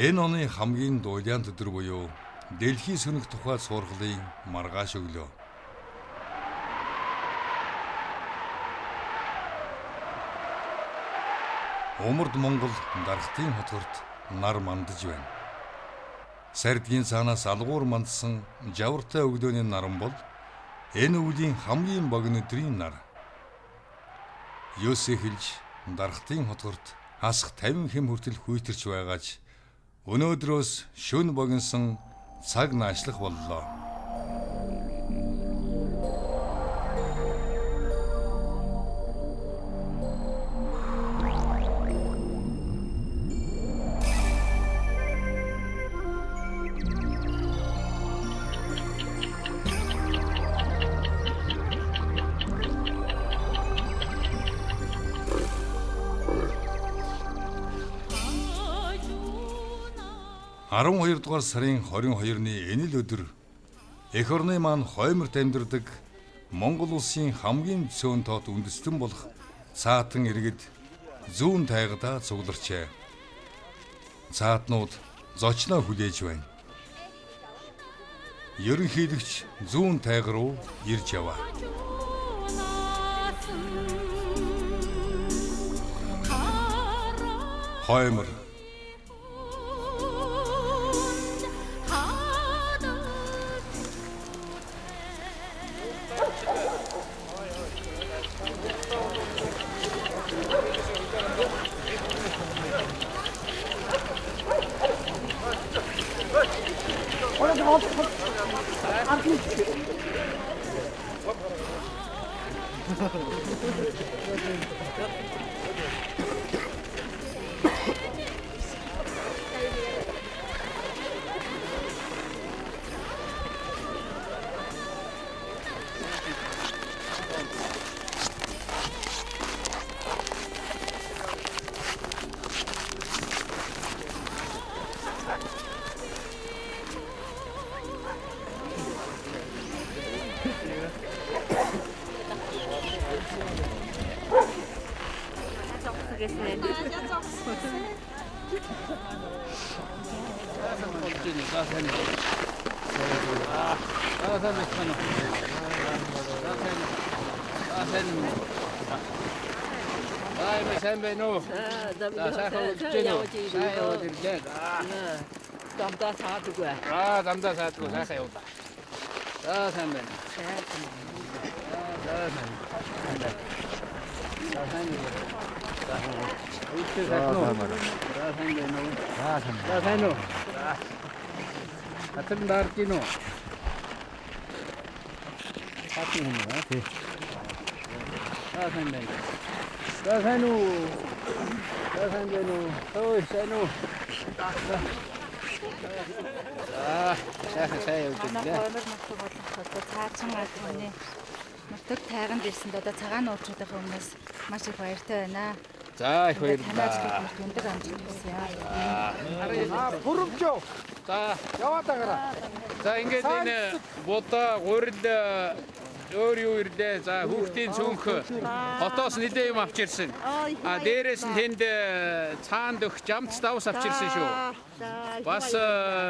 Энэ оны хамгийн дуйлаан өдөр буюу дэлхийн сөнөх тухай сургалын маргааш өглөө. Умард Монгол дархтын хотгорт нар мандаж байна. Сардгийн цаанаас алгуур мандсан жавартай өглөөний наран бол энэ өвлийн хамгийн богино өдрийн нар. Ёс эхэлж дархтын хотгорт хасах 50 хэм хүртэл хүйтэрч байгаач өнөөдрөөс шөнө богиносон цаг наашлах боллоо. Дугаар сарын 22-ны энэ л өдөр эх орны маань хойморт амьдардаг Монгол улсын хамгийн цөөн тоот үндэстэн болох цаатан иргэд зүүн тайгадаа цугларчээ. Цаатнууд зочноо хүлээж байна. Ерөнхийлөгч зүүн тайга руу ирж яваа. Хоймор Дамдаа саадгүй. Аа, дамдаа саадгүй сайхан явуулаа. За сайн байна. За сайн. За сайн. За сайн уу? За сайн байна уу? За сайн уу? За. Хатан дарж гин үү? Хатан юм аа тий. За сайн байна. За сайн уу? За сайн байна уу? Ой, сайн уу? За, сайхан сайн явж байна. Манай хоймор нутаг болох одоо цаачин албаны нутаг тайганд ирсэнд одоо цагаан уурчуудынхаа өмнөөс маш их баяртай байна. За, их баярлалаа. Танай ажлыг өндөр амжилт хүсье. Бүрэмжөө. За, яваад агараа. За, ингээд энэ будаа гурил өөр юу ирлээ. За, хүүхдийн цүнх хотоос нэлээ юм авч ирсэн. А дээрээс нь тэнд цаанд өгч жамц давс авч ирсэн шүү. Бас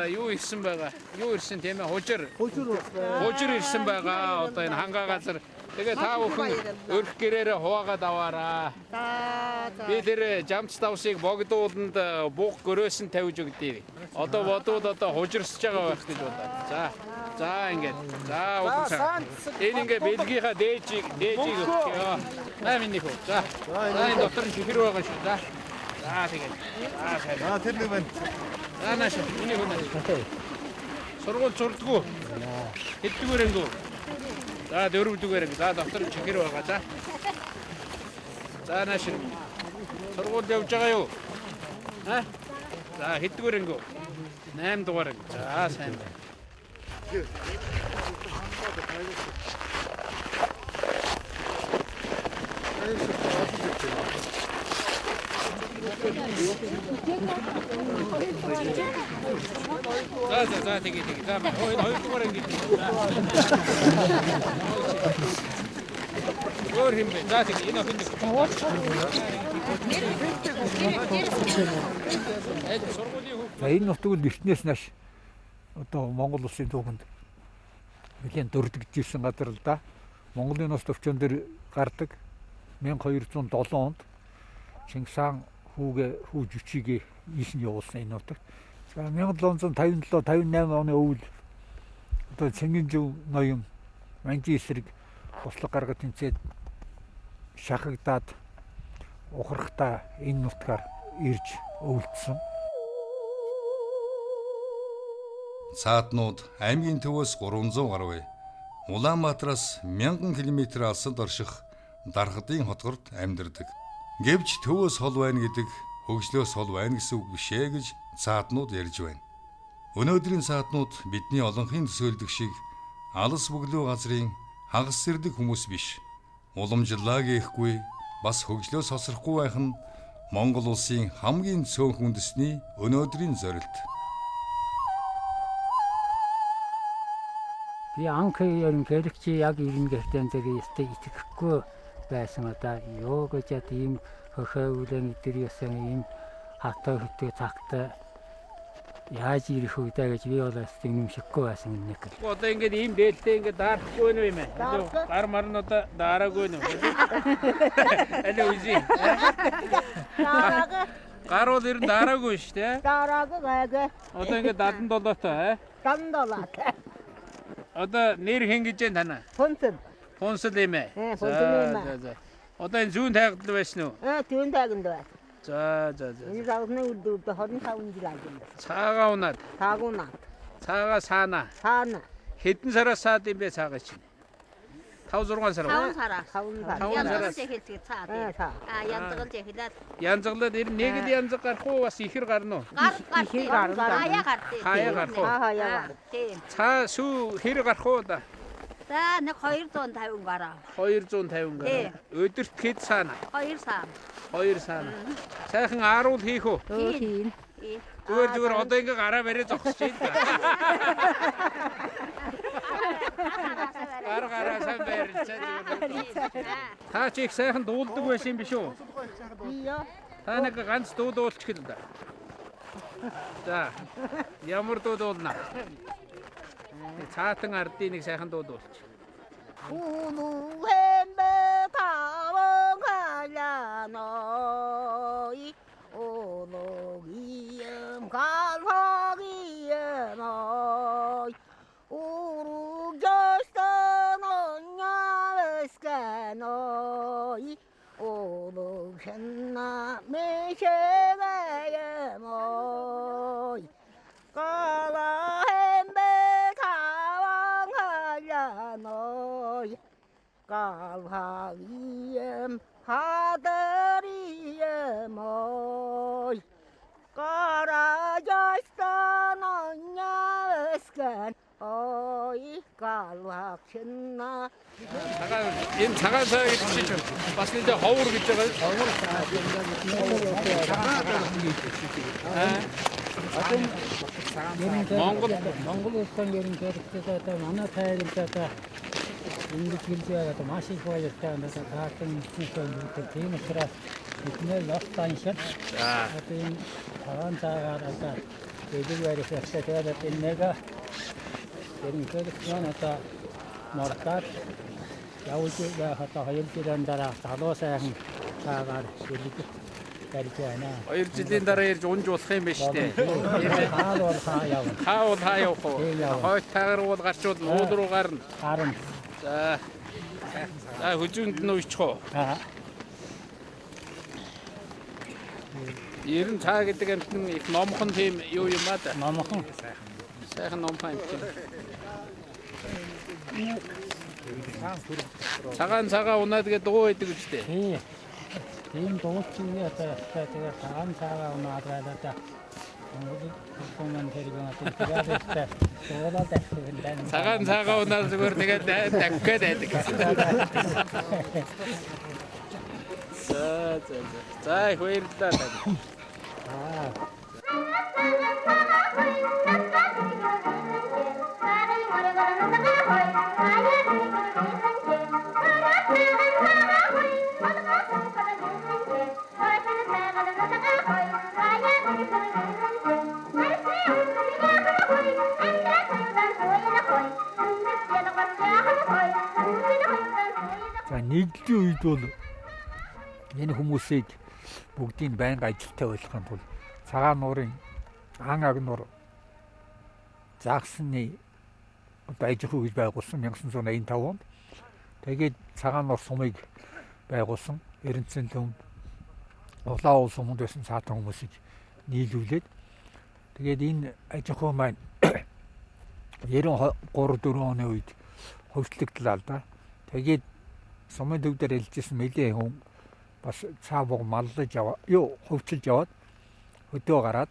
юу ирсэн байгаа? Юу ирсэн тийм ээ? Хужир. Хужир ирсэн байгаа. Одоо энэ хангаа газар. Тэгээ та бүхэн өрх гэрээрээ хуваагаад аваараа. Би тэр жамц давсыг богдууланд буг гөрөөс нь тавьж өгдөө. Одоо бодвол одоо хужирсаж байгаа байх гэж бодлоо. За. За ингээд. За угсаа. Энэ ингээ бэлгийнхаа дээжийг өгчөө. Наа миний хөө. За. За энэ дотор нь чихэр байгаа шүү. За. За тэгээд. За сайн. За тэр нэг байна. За нааш. Миний хөө нааш. Сургууль зурдгүү. Хэддүгээр ангиу. За дөрөвдүгээр анги. За дотор нь чихэр байгаа. За. За нааш. Сургууль явж байгаа юу? Аа? За хэддүгээр ангиу. 8 дугаар анги. За сайн байна. За за за тэгээ тэгээ. За хоёрдугаар анги. Өөр хэм бэ? За тэг энэ охин нэг. За энэ нутаг нь эртнээс нааш одоо Монгол улсын түүхэнд нэлээд дурддагж ирсэн газар л да. Монголын улс төвчөн дээр гардаг 1207 онд Чингис хаан хүүгээ хүү жүчигээ ийш нь явуулсан энэ нутагт. За 1757 58 оны өвөл одоо Цэнгэнжив ноён Манжи эсрэг туслаг гаргаж тэнцээд шахагдаад ухрахтаа энэ нутгаар ирж өвөлдсөн. Цаатнууд аймгийн төвөөс 300 гаруй, Улаанбаатараас 1000 км алсад орших Дархадын хотгорт амьдардаг. Гэвч төвөөс хол байна гэдэг хөгжлөөс хол байна гэсэн үг биш ээ гэж цаатнууд ярьж байна. Өнөөдрийн цаатнууд бидний олонхын төсөөлдөг шиг алас бөглөө газрын хагас сэрдэг хүмүүс биш. Уламжлалаа гээхгүй бас хөгжлөөс хосрохгүй байх нь Монгол улсын хамгийн цөөнх үндэсний өнөөдрийн зорилт. Би анх ерөнхийлөгч яг ирнэ гэхдээ зэрэг ёстой итгэхгүй байсан. Одоо юу гэж яд ийм хөхөөлөн өдөр ёсон ийм хатаа хөтөө цагта яаж ирэх үү гэж би бол ёстой нэмшихгүй байсан нэг. Одоо ингээд ийм дээлтэй ингээд даарахгүй нүү юм ээ. Гар мар нь одоо даараагүй нүү. Аль үгүй. Дараагүй. Гар бол ер нь дараагүй шүү дээ. Дараагүй гайгүй. Одоо ингээд 77 тоо. 77. Одоо нэр хэн гэж байна танаа? Фунсэл. Фунсэл юм ээ. Фунсэл юм ээ. За за. Одоо энэ зүүн тайгадл байсан уу? Аа, зүүн тайганд байсан. За за за. Энэ завсны үлдүүд 25 жил ажилласан. Цаагаа унаад. Цаагаа унаад. Цаагаа саана. Саана. Хэдэн сараас саад юм бэ цаагаа чинь? 5 6 сар. 5 сараас. 5 сар. Янзгалж эхэлдэг цаа тийм. Аа, янзгалж эхлээд. Янзгалаад ер нь нэг л янзг гарах уу бас ихэр гарна уу? Гар гар. Хаяа гардыг. Хаяа гарах уу? Хаяа гар. Тийм. Цаа сүү хэр гарах уу да? За нэг 250 гараа. 250 гараа. Өдөрт хэд саана? 2 саана. 2 саана. Сайхан ааруул хийх үү? Хийн. Зүгээр зүгээр одоо ингээ гараа бариа зогсож байна. Гар гараа сайн барилцаа зүгээр. Та чи их сайхан дуулдаг байсан юм биш үү? Би ёо. Та нэг ганц дуу дуулчих л да. За. Ямар дуу дуулна? Цаатан ардын нэг сайхан дуу дуулчих. Үнүхэмбэ таван халаной 오록이음 갈화기음 ой урugжостон оньясканой 오록현나 메셰가염 ой 갈화햄베 타왕 할라노이 갈화이음 하들이음 ой каражастан оньяскан ой галвагчна. Цагаан энэ цагаан цаа гэдэг чинь бас нэлээ ховор гэж байгаа. Ховор цаа. Монгол улсын ерөнхийлөгчид одоо манай тайранд одоо ингэж хэлж байгаа одоо маш их баяртай байна. Таатан нэгсэн гэдэг тийм учраас бидний ёс заншил одоо энэ цагаан цаагаар одоо дэлгэр барих ёстой. Тэгээд одоо энэ нэг ерөнхийлөгч маань одоо мордоод явж байх одоо 2 жилийн дараа залуу сайхан цаагаар дэлгэр барьж байна. 2 жилийн дараа ирж унж болох юм байна шүү дээ. Хаа бол хаа явна. Хаа бол хаа явах уу? Хойд таагаар бол гарчвал уул руу гарна. Гарна. За. За хөзөөнд нь уйчих уу? Аа. Ер нь цаа гэдэг амьтан их номхон тийм юу юм аа да. Номхон. Сайхан номхон амьтан. Цагаан цагаа унаад гэдэг дуу байдаг үстэй. Тий. Тийм дуучин одоо тэгээд цагаан цагаа унаад байлаа да. Монгол хүмүүс тэрэг одоо тэгээд дуулаад дахих юм байна. Цагаан цагаа унаад зүгээр тэгээд дахих гээд байдаг. За за за. За их баярлалаа танд. Аа. За нэгдлийн үед бол энэ хүмүүсийг бүгдийг байнга ажилтай байлгахын тулд Цагаан нуурын ан агнуур загсны одоо аж ахуй гэж байгуулсан 1985 онд. Тэгээд Цагаан нуур сумыг байгуулсан. Эренцэн төм Улаан уул суманд байсан цаатан хүмүүсийг нийлүүлээд тэгээд энэ аж ахуй маань 93 4 оны үед хөвчлөгдлөө л да. Тэгээд сумын төв дээр хэлжсэн нэлээд хүн бас цаа буг маллаж аваа юу хөвчилж яваад хөдөө гараад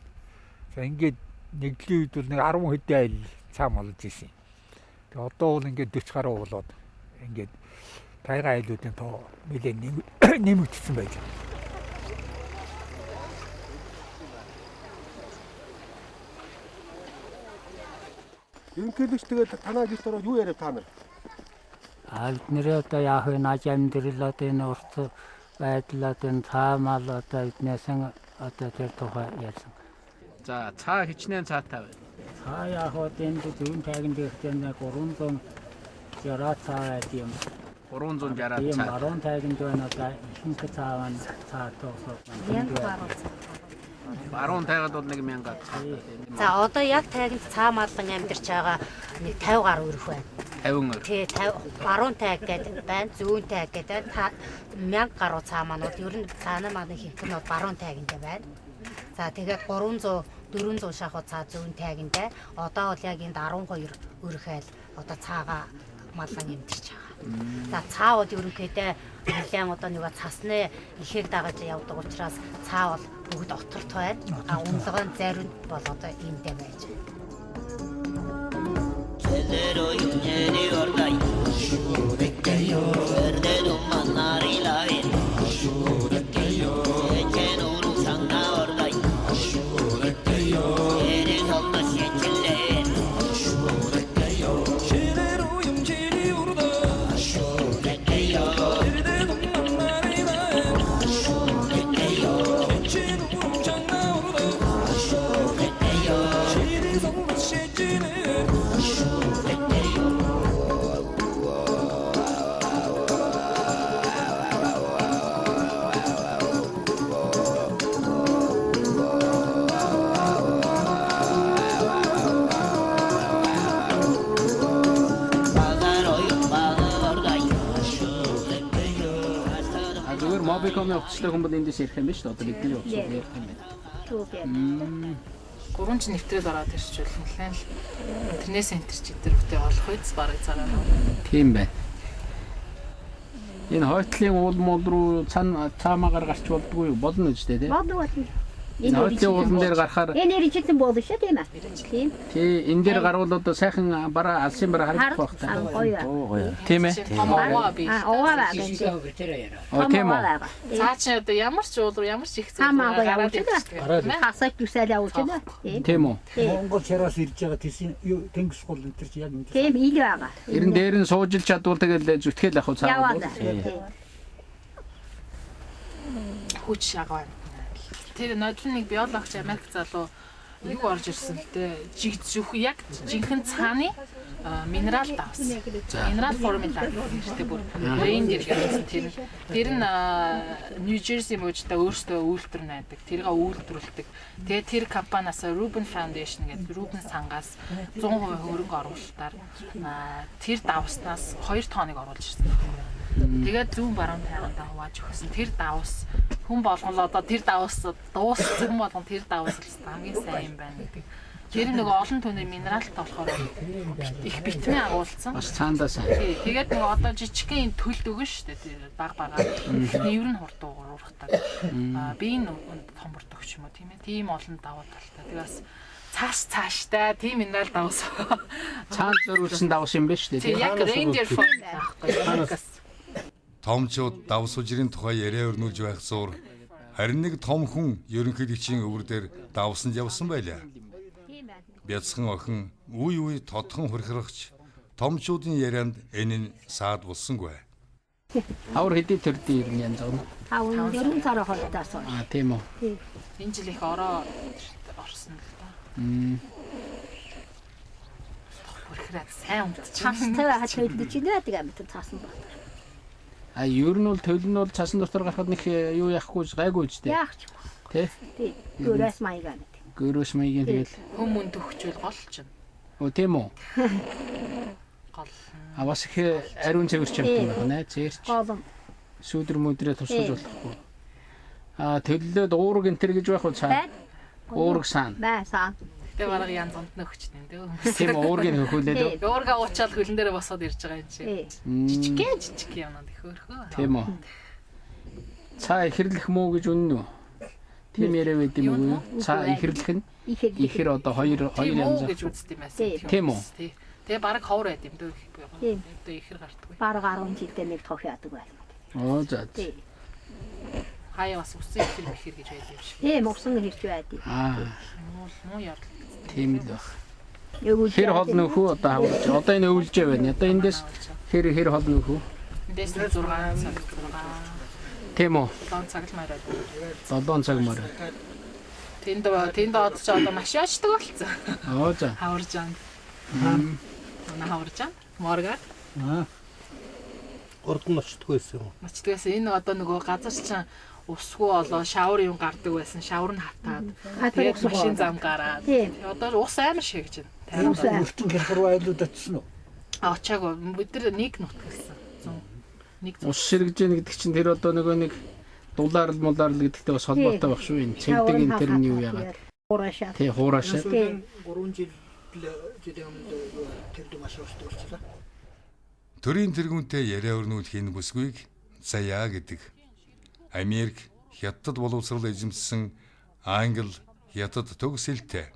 за ингээд нэгдлийн үед бол нэг 10 хэдэн айл цаа маллаж исэн. Тэгээ одоо бол ингээд 40 гаруй болоод ингээд тайган айлуудын тоо нэлээд нэмэгдсэн байж байна. Ерөнхийлөгч тэгэл танаа гэрт ороод юу яриа та нар? А бид нэрээ одоо яах вэ? Наж амьдрал одоо энэ урт байдал одоо энэ цаамал одоо эднээсэн одоо тэр тухай ярьсан. За цаа хичнээн цаатай байна. Цаа яах вэ? Энд зүүн тайган дээрхтэй 360 цаа байд юм. 360 цаа. Баруун тайганд байна одоо ихэнх цаа байна. Цаа тоосоо. 1000 гаруй цаа. Баруун тайгад бол 1000 цаа. За одоо яг тайганд цаа маллан амьдарч байгаа нэг 50 гаруй өрх байна. 50 өрх. Тий, 50 баруун тайг гэдэг байна, зүүн тайг гэдэг 1000 гаруй цаа маань бол ер нь цаана маань ихэнх нь бол баруун тайганд байна. За тэгээд 300 400 шахуу цаа зүүн тайганд. Одоо бол яг энд 12 өрх айл одоо цаагаа маллан амьдарч байгаа. За цаа бол ерөнхийдөө нэлээд одоо нөгөө цасны ихээг дагаж явдаг учраас цаа бол бүгд оторт байна. А үнэлгэн зарим бол одоо эндээ байж байна. Мобикомын хувцастай хүн бол эндээс ярих юм байна шүү дээ. Одоо бидний хувцас ярих юм байна. Гурван ч нэвтрээд ороод ирчихвэл нэлээд л интернет центр ч гэдэг бүтээ олох үйс бараг цагаа. Тийм байна. Энэ хойтлын уул муул руу цаамаагаар гарч болдгоо юу? Болно үстэй тий? Болно болно. Энэ хойтлын уулан дээр гарахаар энэ эргэжсэн болно шүү тийм ээ. Тийм. Тий, энэ дээр гарвал одоо сайхан бараа алсын бараа харагдах байх та. Гоё. Тийм ээ. Овоо би. Овоо байгаа. Оо тийм үү. Цаа чи одоо ямар ч уул руу ямар ч их зүйл гараад ирчихдэг. Хасаг төсөөл явуулчихна. Тийм үү. Монгол шараас ирж байгаа тэсийн тэнгис гол энэ төр чи яг энэ. Тийм ил байгаа. Ер нь дээр нь суужилж чадвал тэгэл зүтгэл ах уу цаа бол. Хүч шагаа. Тэр нодлон нэг биологч Америк залуу юу орж ирсэн л дээ. Жиг яг жинхэнэ цааны минерал давс. Минерал формула гэртээ бүр рейндер гэсэн тэр. Тэр нь Нью Жерси мужидаа өөрсдөө үйлдвэр найдаг. Тэрийг үйлдвэрлэдэг. Тэгээ тэр компаниас Ruben Foundation гэдэг Ruben сангаас 100% хөрөнгө оруулалтаар тэр давснаас 2 тонныг оруулж ирсэн. Тэгээд зүүн баруун тайгандаа хувааж өгсөн. Тэр давс хүн болгон л одоо тэр давс дууссан хүн болгон тэр давс л хамгийн сайн юм байна гэдэг. Тэр нөгөө олон түүний минералтай болохоор их витамин агуулсан. Бас цаандаа сайн. Тэгээд нөгөө одоо жижигхэн төлд өгөн шүү дээ. Тэр баг багаар нээвэр нь хурд уурхдаг. Аа биеийн томордог ч юм уу тийм ээ. Тийм олон давуу талтай. Тэгээд бас цааш цааштай тийм минерал давс. Цаанд зориулсан давс юм байна шүү дээ. Тийм яг рейндер форм байхгүй. Томчууд давс үжирийн тухай яриа өрнүүлж байх зуур харин нэг том хүн ерөнхийлөгчийн өвөр дээр давсанд явсан байлаа. Бяцхан охин үе үе тодхон хурхирахч томчуудын ярианд энэ нь саад болсонгүй. Хавар хэдий төрдийн ер нь янз бүр. 5 4 сар хоолтаас. Аа тийм үү. Энэ жил их ороо орсон л да. захираад сайн унтчих. Цастай байхад төлдөж ийнэ гэдэг амьтан цаасан дотор. А ер нь бол төл нь бол цасан дотор гарахад нэг юу яахгүй гайгүй үстэй. Яах ч. Тэ? Тий. Гөрөөс маягаа мэт. Гөрөөс маягийн тэгэл хүмүүн төгчвөл гол чинь. Оо тийм үү? Гол. А бас их ариун цэвэрч юм байна, цээрч. Голом. Сүүдэр мүдрээ тусгаж болохгүй. А төллөөд уураг энтер гэж байх уу цаа? Уураг саан. Бай саан. Гэтэ бараг янз онд нөхч нэм дөө. Тийм уургийг хөхүүлээд. Уурга уучаал хөлн дээрээ босоод ирж байгаа юм чи. Жижигхэн жижиг юмнууд их хөөрхөө. Тийм үү. Цаа ихэрлэх мүү гэж үнэн үү? Тийм яриа байд юм уу? Цаа ихэрлэх нь ихэр одоо хоёр янз гэж үздэг юм байсан. Тийм үү? Тэгээ бараг ховор байд юм дөө. Одоо ихэр гардаггүй. Бараг 10 жилдээ нэг тох яадаг байл. Оо за. Хаяа бас усан ихэр мэхэр гэж байд юм шиг. Тийм усан ихэрч байд. Аа. Муу ярл. Тийм л баг. Хэр хол нөхөө одоо хавж. Одоо энэ өвлжээ байна. Одоо эндээс хэр хол нөхөө? Эндээс 6 цаг 6. Тийм үү? 7 цаг л морой. 7 цаг морой. Тэнд од ч одоо маш яачдаг болсон. Оо за. Хаваржаанд. Манай хаваржаанд моргаар. Аа. Урд нь очдөг байсан юм. Очдөг байсан. Энэ одоо нөгөө газар чинь усгүй болоо шавар юм гардаг байсан. Шавар нь хатаад. Тэгээд машин зам гараад. Одоо ус амар шигж байна. Өртөн хялхар айлууд очсон уу? А очаагүй. Бид нар нэг нутгалсан. 100 100. Ус ширгэж яах гэдэг чинь тэр одоо нөгөө нэг дулаарл мулаарл гэдэгтэй бас холбоотой баг шүү. Энэ цэвдэг энэ тэр нь юу яагаад? Хураашаа. Тий, хураашаа. 3 жилийн өмнө тэр дөм маш уустай болчихлоо. Төрийн тэргүүнтэй яриа өрнүүлэх энэ бүсгүйг Заяа гэдэг. Америк Хятад боловсрол эзэмшсэн Англи Хятад төгс хэлтэй.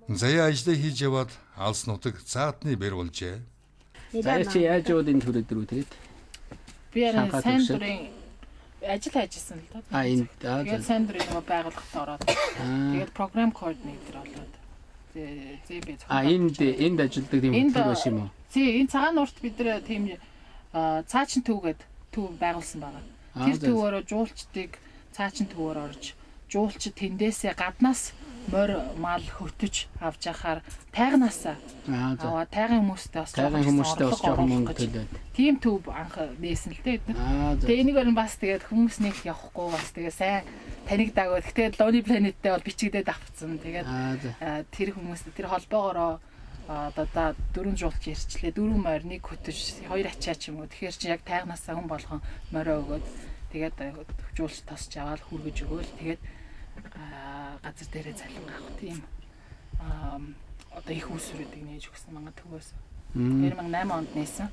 Заяа ажлаа хийж яваад алс нутаг цаатны бэр болжээ. Заяа чи яаж яваад энэ төрөд рүү тэгээд? Би арай сайн дурын ажил хайжсэн л доо. А энэ тэгээд сайн дурын нөгөө байгууллагт ороод тэгээд програм координатор болоод зэб зохион. А энд ажилладаг тийм хөтөлбөр байсан юм уу? Тий, энэ цагаан нуурт бид нэр тийм цаачин төв гээд төв байгуулсан байгаа. Тэр төвөөрөө жуулчдыг цаачин төвөөр орж жуулчид тэндээсээ гаднаас морь мал хөтөж авч яхаар тайгнаасаа аваа тайгын хүмүүстэй бас жоохон мөнгө төлөөд тийм төв анх нээсэн л дээ бид нар. Тэгээ энийг нь бас тэгээд хүмүүс нэг явахгүй бас тэгээ сайн танигдаагүй. Тэгээд Lonely Planet-тэй бол бичигдээд авцсан. Тэгээд тэр хүмүүс тэр холбоогоороо одоо дөрвөн жуулч ярьчлээ. Дөрвөн морь нэг хөтөж хоёр ачаа ч юм уу. Тэгэхээр чи яг тайгнаасаа хүн болгон морио өгөөд тэгээд жуулч тосч аваад хүргэж өгөөл тэгээд газар дээрээ цалин авах тийм одоо их үүсвэрүүдийг нээж өгсөн манай төвөөс. 2008 онд нээсэн.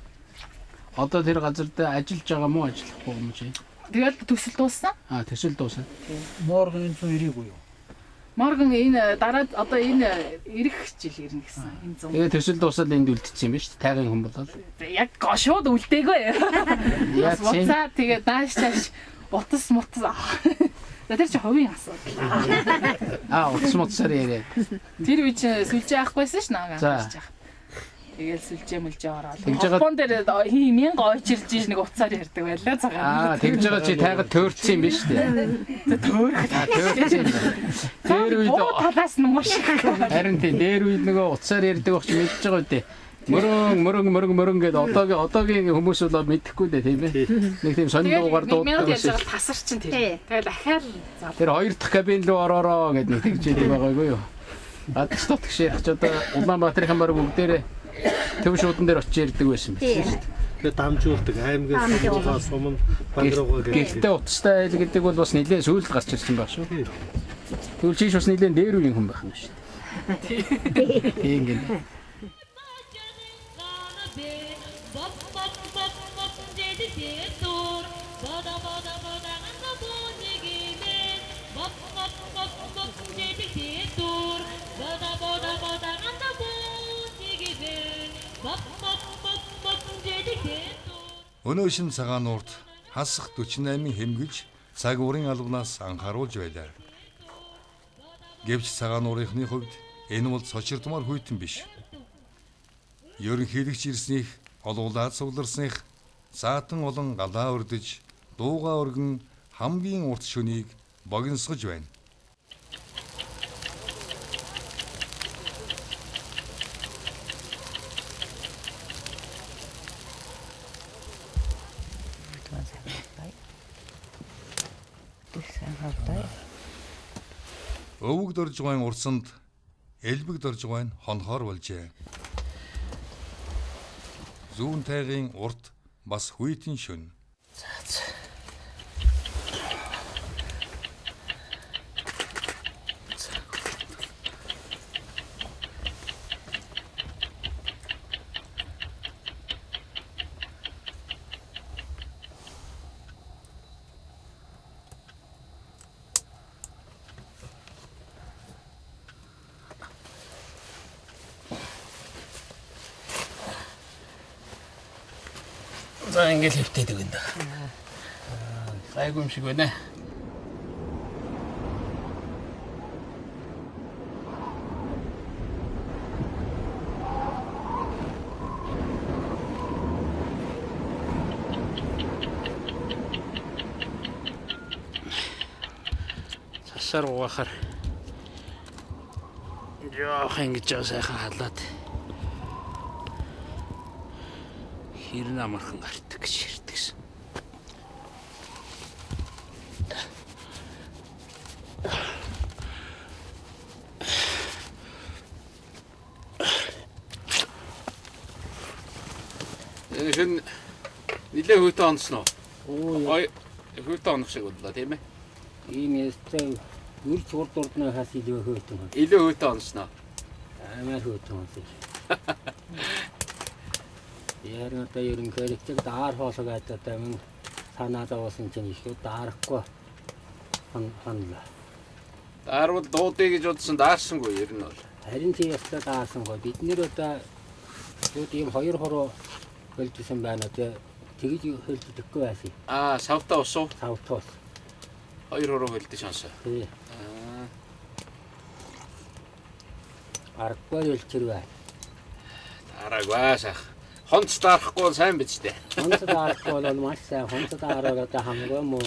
Одоо тэр газар дээр ажиллаж байгаа мó ажиллахгүй юм чи? Тэгэл төсөл дууссан. Аа төсөл дууссан. Морган энэ зүүн ирээгүй юу? Морган энэ дараа одоо энэ ирэх жил ирнэ гэсэн. Энэ зүүн. Тэгээ төсөл дуусаад энд үлдсэн юм ба шүү дээ. Тайгын хүн болоод. Яг шууд үлдээгүй. Буцаа тэгээ нааш цааш утас мутас. За тэр чи хувийн асуудал. Аа утас мутсаар яриа. Тэр үе чи сүлжээ авахгүйсэн ш намайг анхаарч яах. Тэгэл сүлжээ мүлжээ ороод. Холбоон дээр хин 1000 ойчилж иж нэг утсаар ярьдаг байлаа цагаан. Аа тэгж байгаа чи тайгад төөрцсөн юм биш үү? Төөрөх. Төөрцсөн. Тэр үед талаас нь муу шиг. Харин тий дээр үед нөгөө утсаар ярьдаг багч мэдж байгаа үү? Мөрөн мөрөн мөрөн гэдэг одоогийн хүмүүс бол мэдэхгүй дээ тийм ээ. Нэг тийм сонин дуугаар дууддаг байсан. Тасар чин тэр. Тэгэл ахаал зал. Тэр хоёр дахь кабин руу ороороо гэдэг нэг тэгж яадаг байгаагүй юу? Гадч дотгш ярих ч одоо Улаанбаатарын баг бүгдээрээ төв шуудан дээр очиж ярьдаг байсан байсан шүү дээ. Тэгээд дамжуулдаг аймгаас сумгаа суманд баг руугаа гэдэг. Гэхдээ утастай айл гэдэг бол бас нэлээд сүүлд гарч ирсэн баг шүү. Тэгвэл чийш бас нэлээд дээр үеийн хүн байх нь шүү дээ. Тийм гэнэ. Өнөөшин цагаан нуурт хасах 48 хэмгэлж цаг уурын албанаас анхааруулж байлаа. Гэвч цагаан нуурынхны хувьд энэ бол цочирдмаар хүйтэн биш. Ерөнхийлөгч ирснийг олуулаад цугларсных заатан олон галаа урдж дуугаа өргөн хамгийн урт шөнийг богиносгож байна. Өвөг доржгойн урсанд элбэг доржгойн хонхоор болжээ. Зүүн тайгын урт бас хүйтэн шөнө. За. За ингээл хэвтээд өгөн даа. Гайгүй юм шиг байна. Цасаар угаахаар жоох ингэж сайхан халаад хэрэн амархан гардаг гэж хэрдэгсэн. Энэ шин нилээ хөөтөө онцсон уу? Ой хөөтөө онох шиг боллоо тийм ээ. Ийм ястай үрж урд урднаас илүү хөөтөн. Илүү хөөтөө онцсон уу? Амар хөөтөн онцсон. Яг одоо ерөнхийлөгчийг даар хоолой гэдэг одоо мөн санаа зовоосон чинь их даарахгүй хонлоо. Даарвал дуудъя гэж бодсон даарсангүй ер нь бол. Харин тийм ястай даарсангүй. Бид нэр одоо юу ийм хоёр хуруу хөлжсөн байна одоо тэгж хөлждөхгүй байсан. Аа, савтаа ус уу? Савтаа ус. Хоёр хуруу хөлдөж онсоо. Тий. Аа. Аргагүй хөлчөр бай. Дараагүй сайх. Хонц дарахгүй бол сайн биз дээ. Хонц дарахгүй бол маш сайн. Хонц дараад одоо хамаагүй муу.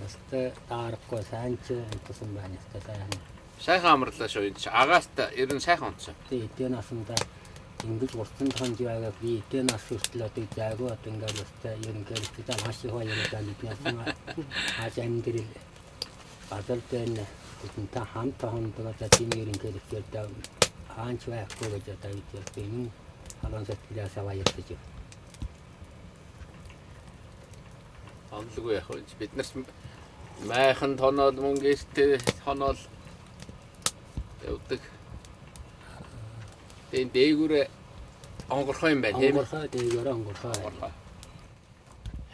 Ястай дарахгүй сайн ч онцсон байна. Ястай сайн. Сайхан амарлаа шүү. Энэ чи агаарт ер нь сайхан онцсон. Тий, эдгээр насандаа ингэж уртсан тонж байгааг би эдгээр нас хүртэл одоо зайгүй одоо ингээд ястай ерөнхийлөгчтэй маш их баярлалаа бид нар. Хааж амьдрал газар дээр бидэнтэй хамт хондог одоо тийм ерөнхийлөгчтэй хаанч байхгүй гэж одоо бид ястай энэ халуун сэтгэлээс баярлаж байна. Онлгүй яг вэ. Бид нарт майхан тоноол мөнгө эртээ тоноол явдаг. Тэгээ дээгүүрээ онгорхой юм байна тийм ээ. Онгорхой дээгүүрээ онгорхой.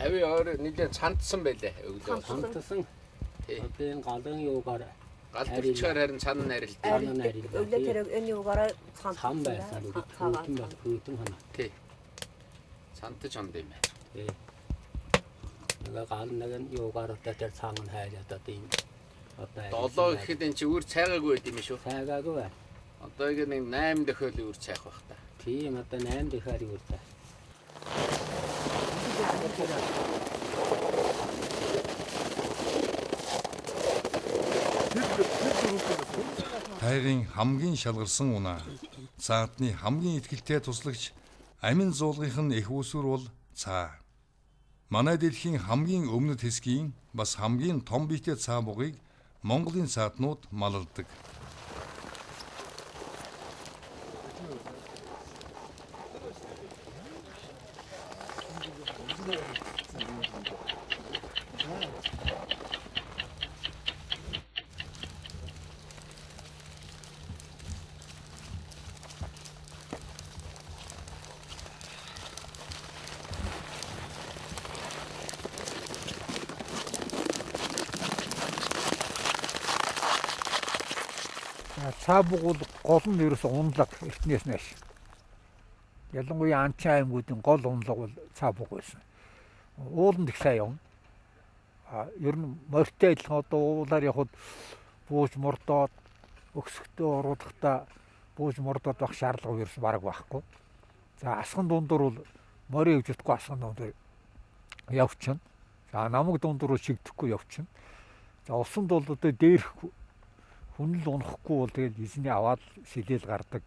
Хавийн ойр нэлээд цандсан байлээ өглөө. Цандсан. Одоо энэ галын юугаар гал төрчөөр харин цан нарилд. Өглөө тэр энэ юугаар цан байсан. Хүйтэн бол хүйтэн хоноо. Тий. Цантаж хонд юм байна. Тий. Нэг гал нэг нь юугаар одоо тэр цан нь хайлаад одоо энэ одоо долоо гэхэд энэ чи үр цайгаагүй байд юм шүү. Цайгаагүй байна. Одоо яг нэг 8 дохиол үр цайх байх та. Тийм одоо 8 дохиол үр цай. Тайгын хамгийн шалгарсан унаа, цаатны хамгийн итгэлтэй туслагч амин зуулгынх нь эх үүсвэр бол цаа. Манай дэлхийн хамгийн өмнөд хэсгийн бас хамгийн том биетэй цаа бугыг Монголын цаатнууд малладаг. Цаа буг бол гол нь ерөөсөө унлаг эртнээс нааш. Ялангуяа Анчин аймагуудын гол унлаг бол цаа буг байсан. Ууланд их сайн явна. А ер нь морьтой адилхан одоо уулаар явхад бууж мордоод өксөктөө оруулахдаа бууж мордоод байх шаардлага ерөөс бараг байхгүй. За асган дундуур бол морин явж чадахгүй асган дундуур явчихна. За намаг дундуур шигдэхгүй явчихна. За усанд бол одоо дээрх хүн л унахгүй бол тэгэл эзний аваад сэлээл гардаг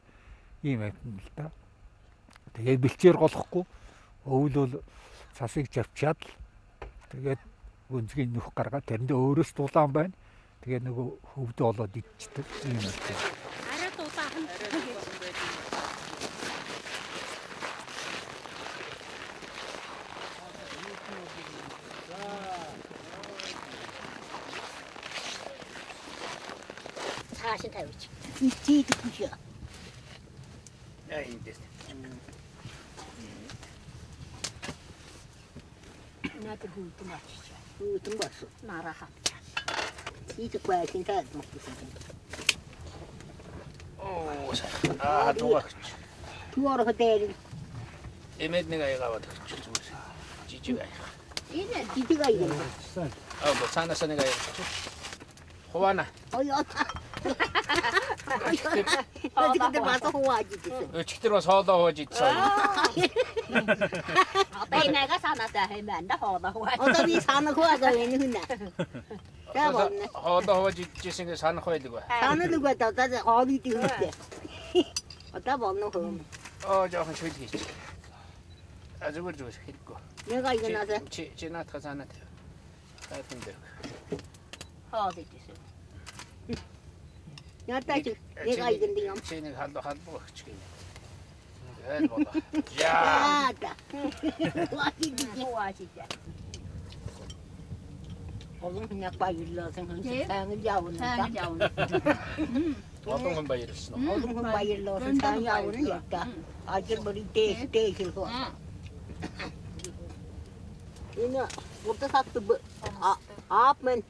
ийм амьтан л да. Тэгээд бэлчээр голохгүй өвөл бол цасыг чавчаад л тэгээд гүнзгий нүх гаргаад тэрэндээ өөрөөс дулаан байна. Тэгээ нөгөө хөвдөө олоод идчихдэг юм байна. Арай дулаахан. Цааш тавьчих. Чийдэг биш. Яа эндээс. Надад хүүтэн очиж. Хүүтэн бас нараа хавчаа. Чийдэг байсан таа мөхсөн. Оо аа дугаач. Туорох дээр. Эмээд нэг аяга аваад өгч зүгээр. Жижиг аяга. Энэ жижиг аяга. Аа бо цаанаас нэг аяга. Хувана. Оёо. Өчигдөр бас хувааж идсэн. Өчигдөр бас хоолоо хувааж идсэн. Одоо энэ санаатай хэмээн хоолоо хувааж. Одоо би санах хувааж энэ хүнэ. За болно. Хоолоо хувааж идчихсэн гээ санах байлгүй. Саналгүй одоо хоол идэх хэрэгтэй. Одоо болно хөм. Оо жоохон шүл хийчих. А зүгээр зүгээр хэрэггүй. Нэг аягнаас чи наадах санаа тавь. Тайдан дээр. Хоол идсэн. Ятаач нэг аягнд юм. Чи нэг халуу халбуу өгч гинэ. Айл болоо. Яа. Олон хүн баярлалаа. Тангил явна. Тангил явна. Олон хүн баярлсан уу? Олон хүн баярлалаа. Тангил явна ята. Ажил бүрий дэх дэх хөө. Энэ урдсат аапмен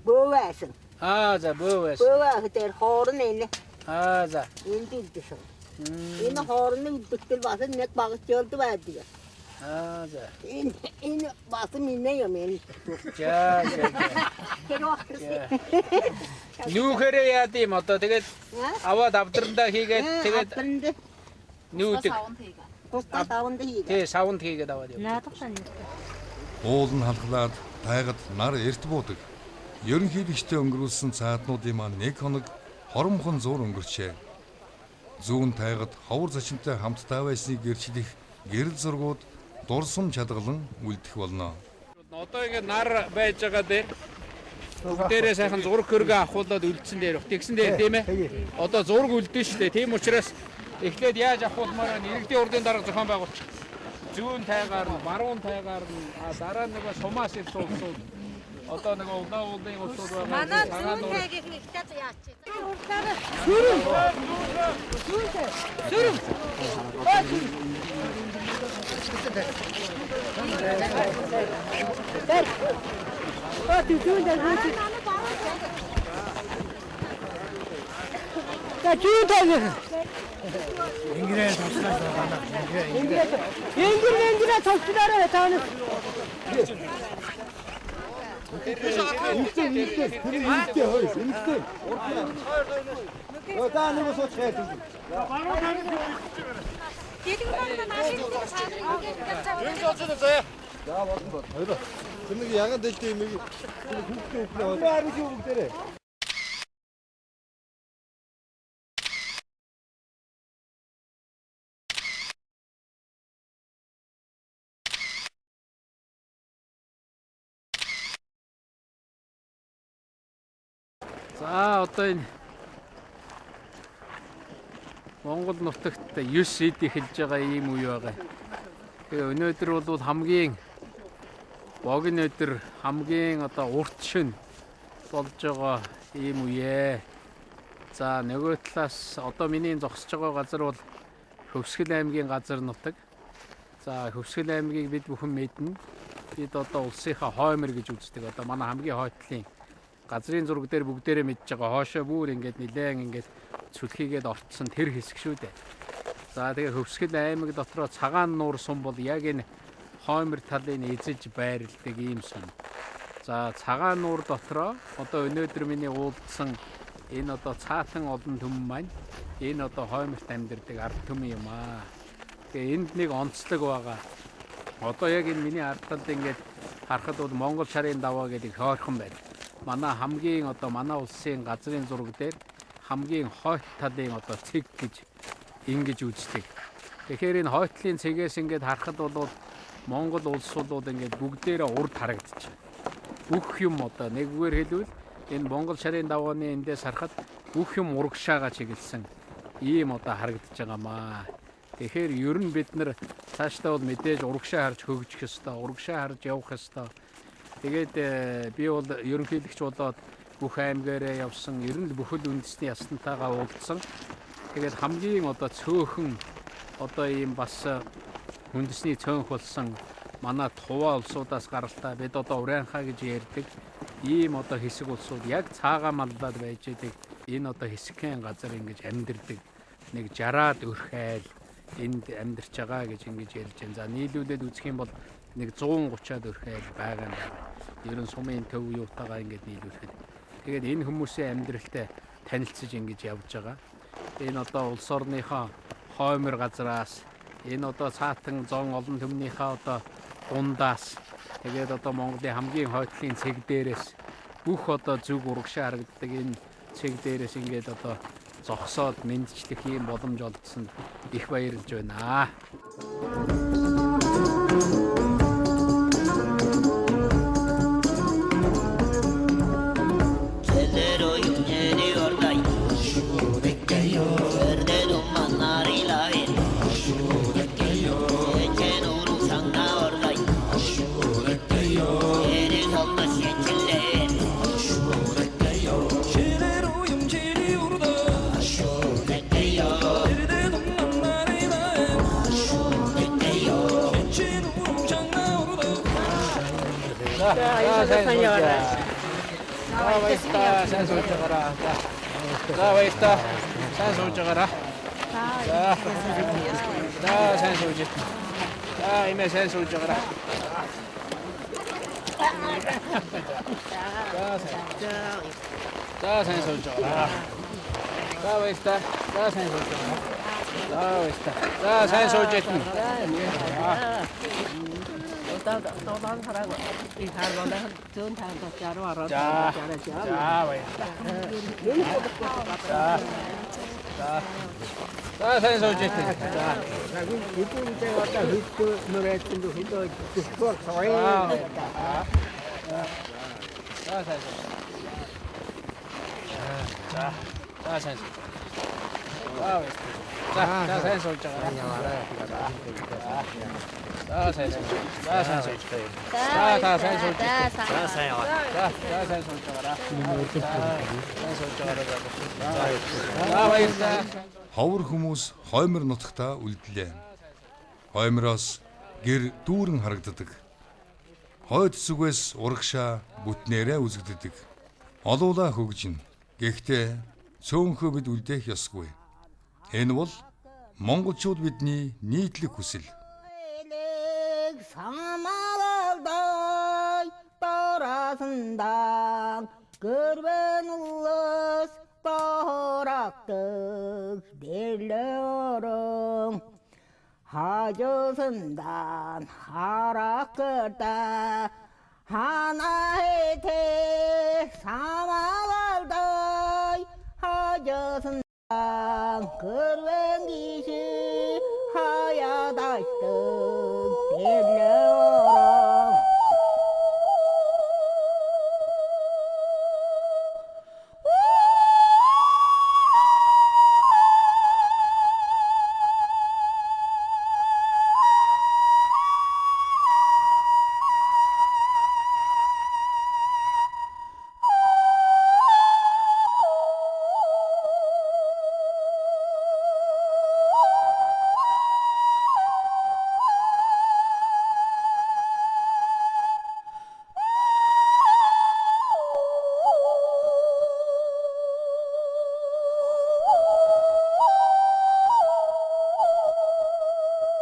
бөөвэсэн. Аа за бөөвэсэн. Бөөвэ дээр хоорн энэ. Аа за. Энд үлдсэн. Энэ хоорны үлдэгтэл бас нэг багц жолд байдаг. Аа за. Энэ энэ бас минь юм энэ. За за. Нүүхэрээ яад юм одоо тэгээд аваад авдрандаа хийгээд тэгээд нүүдэг. Тусдаа саванд хийгээд. Тий, саванд хийгээд аваад яв. Наадах нь. Уул нь халахлаад тайгад нар эрт буудаг. Ерөнхийлөгчтэй өнгөрүүлсэн цааднуудын маань нэг хоног хоромхон зуур өнгөрчээ. Зүүн тайгад ховор зочинтой хамтдаа байсныг гэрчлэх гэрэл зургууд дурсам чадгалан үлдэх болно. Одоо ингэ нар байж байгаа дээр бүгдээрээ сайхан зураг хөргөө авахуулаад үлдсэн дээр баг. Тэгсэн дээр тийм ээ. Одоо зураг үлдэн шүү дээ. Тийм учраас эхлээд яаж авахуулмаар байна? Иргэдийн урдын дарга зохион байгуулчих. Зүүн тайгаар нь, баруун тайгаар нь, дараа нь нөгөө сумаас ирсэн улсууд одоо нөгөө улаан уулын улсууд байгаа. Манай зүүн тайгийг нэгтээ яач. Сүрэн. Сүрэн. Зүүн тайг. За зүүн тайг. Ингэрээ тослоо байна. Ингэрээ. Ингэрээ тослоорой та нар. Ингэрээ ингэрээ хөөе ингэрээ. Оо та нэг сууч хайж. За болно бол. Хоёр. Тэр нэг ягаан дэлтэй юм хүүхдээ хүүхдээ. Ариг юу бүгдээрээ. За одоо энэ Монгол нутагт 9 эд эхэлж байгаа ийм үе байгаа. Тэгээ өнөөдөр бол хамгийн богино өдөр, хамгийн одоо урт шөнө болж байгаа ийм үе. За нөгөө талаас одоо миний зогсож байгаа газар бол Хөвсгөл аймгийн газар нутаг. За Хөвсгөл аймгийг бид бүхэн мэднэ. Бид одоо улсынхаа хоймор гэж үздэг. Одоо манай хамгийн хойтлын газрын зураг дээр бүгдээрээ мэдж байгаа. Хоошоо бүр ингээд нилээн ингээд цүлхийгээд орцсон тэр хэсэг шүү дээ. За тэгээ Хөвсгөл аймаг дотроо Цагаан нуур сум бол яг энэ хоймор талын эзэж байрладаг ийм сум. За Цагаан нуур дотроо одоо өнөөдөр миний уулзсан энэ одоо цаатан олон түмэн маань энэ одоо хойморт амьдардаг ард түмэн юм аа. Тэгээ энд нэг онцлог байгаа. Одоо яг энэ миний ард талд ингээд харахад бол Монгол шарын даваа гэдэг хойрхон байна. Манай хамгийн одоо манай улсын газрын зураг дээр хамгийн хойт талын одоо цэг гэж ингэж үздэг. Тэгэхээр энэ хойтлын цэгээс ингээд харахад бол Монгол улс бол ингээд бүгдээрээ урд харагдчих. Бүх юм одоо нэгүгээр хэлбэл Энэ Монгол шарын давааны эндээс харахад бүх юм урагшаага чиглэсэн ийм одоо харагдаж байгаамаа. Тэгэхээр ер нь бид нар цаашдаа бол мэдээж урагшаа харж хөгжих ёстой, урагшаа харж явах ёстой. Тэгээд би бол ерөнхийлөгч болоод бүх аймгаараа явсан, ер нь бүхэл үндэсний ястантайгаа уулзсан. Тэгээд хамгийн одоо цөөхөн одоо ийм бас үндэсний цөөнх болсон манай Туваа улсуудаас гаралтай бид одоо Урянхаа гэж ярьдаг ийм одоо хэсэг улсууд яг цаагаа маллаад байж идэг. Энэ одоо хэсэгхэн газар ингэж амьдэрдэг. Нэг 60-аад өрхайл энд амьдарч байгаа гэж ингэж ярьж байна. За нийлүүлээд үзэх юм бол нэг 130-аад өрхайл байгаа юм байна. Ер нь сумын төв юутайгаа ингэж нийлүүлэхэд. Тэгээд энэ хүмүүсийн амьдралтай танилцаж ингэж явж байгаа. Энэ одоо улс орныхоо хоймор газраас, энэ одоо цаатан зон олон түмнийхээ одоо дундаас, тэгээд одоо Монголын хамгийн хойтлын цэг дээрээс бүх одоо зүг урагшаа харагддаг энэ цэг дээрээс ингээд одоо зогсоод мэндчлэх ийм боломж олдсонд их баярлж байна. Сайн сууж байгаараа. За баярлалаа. Сайн сууж байгаараа. За. За сайн сууж. За имээ сайн сууж байгаараа. За сайн. За сайн сууж байгаараа. За баярлалаа. За сайн сууж байгаараа. За баярлалаа. За сайн сууж ятна. За. За сайн сууж ятна. За. За сайн сууж. За. За сайн сууж. За за сайн сууж байгаарай. За сайн сууж. За сайн сууж. За та сайн сууж. За сайн яваа. За за сайн сууж байгаарай. Сайн сууж байгаарай. За баярлалаа. Ховор хүмүүс хоймор нутагтаа үлдлээ. Хоймороос гэр дүүрэн харагддаг. Хойд зүгээс урагшаа бүтнээрээ үзэгддэг. Олуулаа хөгжинэ. Гэхдээ цөөнхөө бид үлдээх ёсгүй. Энэ бол монголчууд бидний нийтлэг хүсэл.